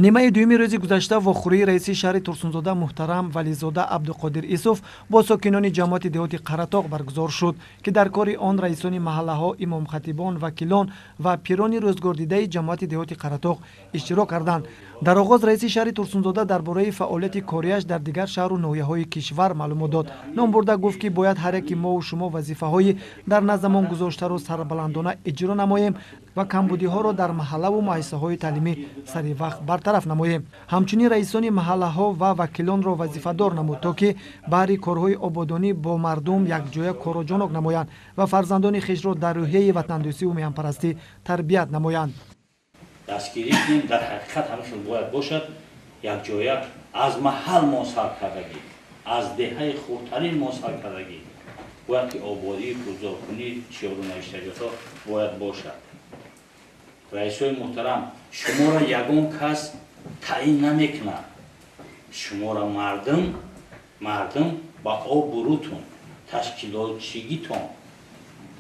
Нимаи дуюми рӯзи гузашта вохӯрии раиси шаҳри Турсунзода муҳтарам Вализода Абдуқодир Исуф бо сокинони ҷамоати деҳоти Қаратоғ баргузор шуд, ки дар кори он раисони маҳаллаҳо, имомхатибон, вакилон ва пирони рӯзгордидаи ҷамоати деҳоти Қаратоғ иштирок карданд. Дар оғоз раиси шаҳри Турсунзода дар бораи фаъолияти кориаш дар дигар шаҳру ноҳияҳои кишвар маълумот дод. Номбурда гуфт, ки бояд ҳар яки мову шумо вазифаҳои дар наздамон гузоштаро сарбаландона иҷро намоем ва камбудиҳоро дар маҳаллаву муассисаҳои таълимӣ сари вақт бартараф намоем. Ҳамчунин раисони маҳаллаҳо ва вакилонро вазифадор намуд, то ки баҳри корҳои ободонӣ бо мардум якҷоя корро ҷонок намоянд ва фарзандони хешро дар рӯҳияи ватандӯстиву меҳанпарастӣ тарбият намоянд. Дастгирӣ кунем, дар ҳақиқат ҳамашон бояд бошад якҷоя, аз маҳал мо сар кардагӣ, аз деҳаи хурдтарин мо сар кардагӣ бояд ки ободии пурзоркунӣ, шиору навиштаҷотҳо бояд бошад. Раисои муҳтарам, шуморо ягон кас таъин намекунад, шуморо мардум ба обрӯтон, ташкилотчигитон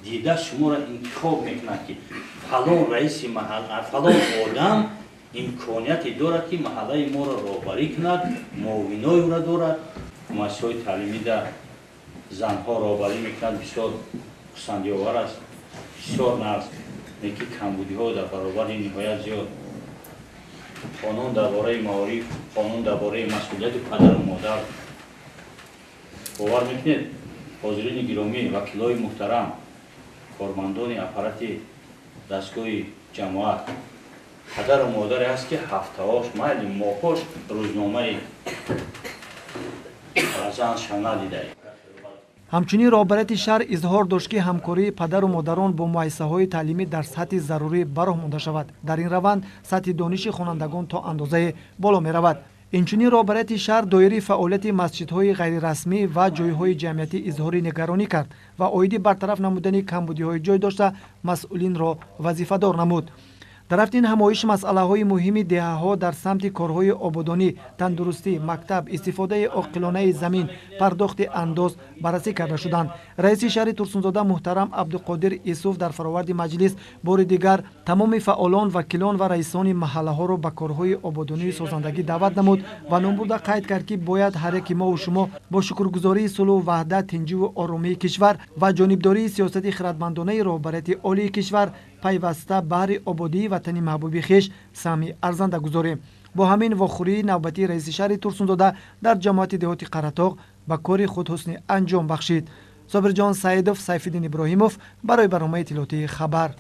дида шуморо интихоб мекунад, ки фалон раиси маҳал, фалон одам имконияте дорад, ки маҳаллаи моро роҳбарӣ кунад, муовинои ӯро дорад. Муассисаҳои таълимида занҳо роҳбарӣ мекунад, бисёр хурсандиовар аст, бисёр нағз, лекин камбудиҳо дар баробари ниҳоят зиёд. Қонун дар бораи маориф, қонун дар бораи масъулияти падару модар. Бовар мекунед, ҳозирини гиромӣ, вакилои муҳтарам, кормандони аппарати дастгоҳи ҷамоат, падару модаре ҳаст, ки ҳафтаҳош, майли, моҳҳош рӯзномаи фарзандша надидаед. Ҳамчунин роҳбарияти шаҳр изҳор дошт, ки ҳамкории падару модарон бо муассисаҳои таълимӣ дар сатҳи зарурӣ ба роҳ монда шавад. Дар ин раванд сатҳи дониши хонандагон то андозае боло меравад. Инчунин роҳбарияти шаҳр доираи фаъолияти масҷидҳои ғайрирасмӣ ва ҷойҳои ҷамъиятӣ изҳори нигаронӣ кард ва оиди бартараф намудани камбудиҳои ҷой дошта масъулинро вазифадор намуд. Дар рафти ин ҳамоиш масъалаҳои муҳими деҳаҳо дар самти корҳои ободонӣ, тандурустӣ, мактаб, истифодаи оқилонаи замин, пардохти андоз баррасӣ карда шуданд. Раиси шаҳри Турсунзода муҳтарам Абдуқодир Исуф дар фароварди маҷлис бори дигар тамоми фаъолон, вакилон ва раисони маҳаллаҳоро ба корҳои ободонию созандагӣ даъват намуд ва номбурда қайд кард, ки бояд ҳар яки мову шумо бо шукргузории сулҳу ваҳдат, тинҷиву оромии кишвар ва ҷонибдории сиёсати хиратмандонаи роҳбарияти олии кишвар пайваста баҳри ободии ватани маҳбуби хеш саҳми арзанда гузорем. Бо ҳамин вохӯрии навбатии раиси шаҳри Турсунзода дар ҷамоати деҳоти Қаратоғ ба кори худ ҳусни анҷом бахшид. Собирҷон Саидов, Сайфиддин Иброҳимов барои барномаи иттилоотии «Хабар».